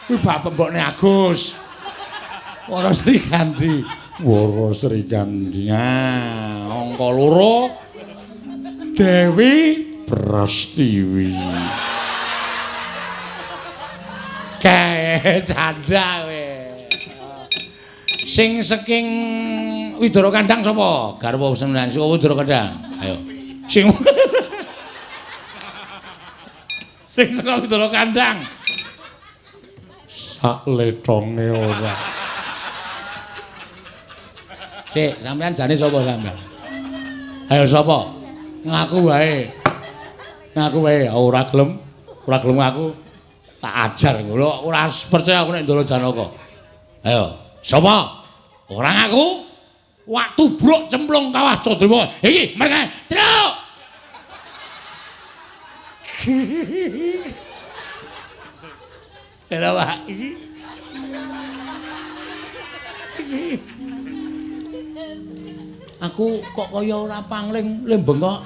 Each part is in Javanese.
Kuwi bapak mbokne Agus. Wara Srikandhi. Wara Srikandhi. Ah, angka 2 Dewi Prastiwi. Kae janda kowe. Sing saking Widara Kandang sapa? Garwa Sembilan saka Widara Kandang. Ayo. Sing sing saka Widara Kandang. Sak letonge ora. Sik, sampean jane sapa sampean? Ayo sapa? Ngaku wae. Ngaku wae, ora gelem. Ora gelem ngaku. Tak ajar ngono, ora percaya aku nek Ndara Janaka. Ayo, sapa? Ora ngaku. Wak tubruk cemplung kawah Candrama. Iki mereka truk. Lha wak iki. Aku kok kaya ora pangling lembeng kok.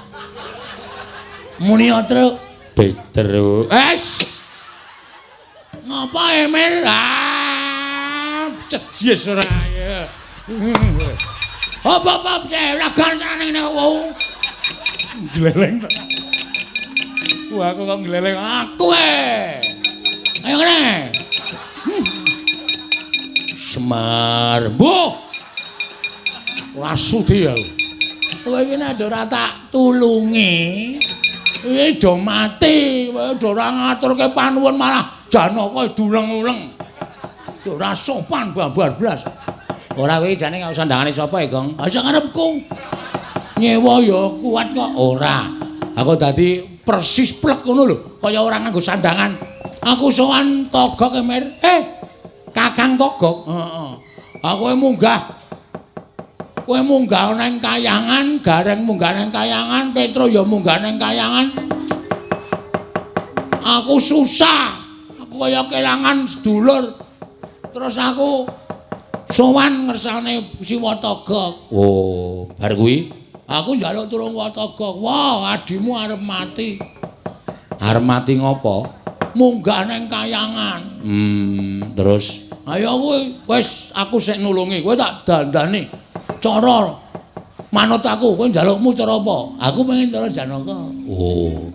Muni truk. Petruk. Es. Ngapa Emil? Ah, cejes ora ya. Apa-apa ragan ning ngene wau. Gleleng. Wah, aku kok gleleng aku e. Ayo kene. Semar. Mbuh. Ora sudi aku. Kowe iki nek ora tak tulungi, iki do mati, kowe do ora ngaturke panuwun malah Janaka duleng-uleng. Ora sopan babar blas. Ora kowe jane gak sandangane sapa e, Gong? Ha sak karepku. Nyewa ya kuat kok. Ora. Aku dadi persis plek ngono lho, kaya ora nganggo sandangan. Aku sowan Togok Emir. Kakang Togok. Heeh. Aku munggah. Kowe munggah nang kayangan, Gareng munggah nang kayangan, Petro ya munggah nang kayangan. Aku susah. Aku kaya kelangan sedulur. Terus aku sowan ngersane Siwa Togok. Oh, bar kuwi aku njaluk tulung Togok. Wah, adimu arep mati. Arep mati ngopo? Munggah nang kayangan. Terus ayo kowe wis aku sik nulungi, kowe tak dandani. Cara manut aku, kowe njalukmu cara apa? Aku pengen cara Janaka. Oh.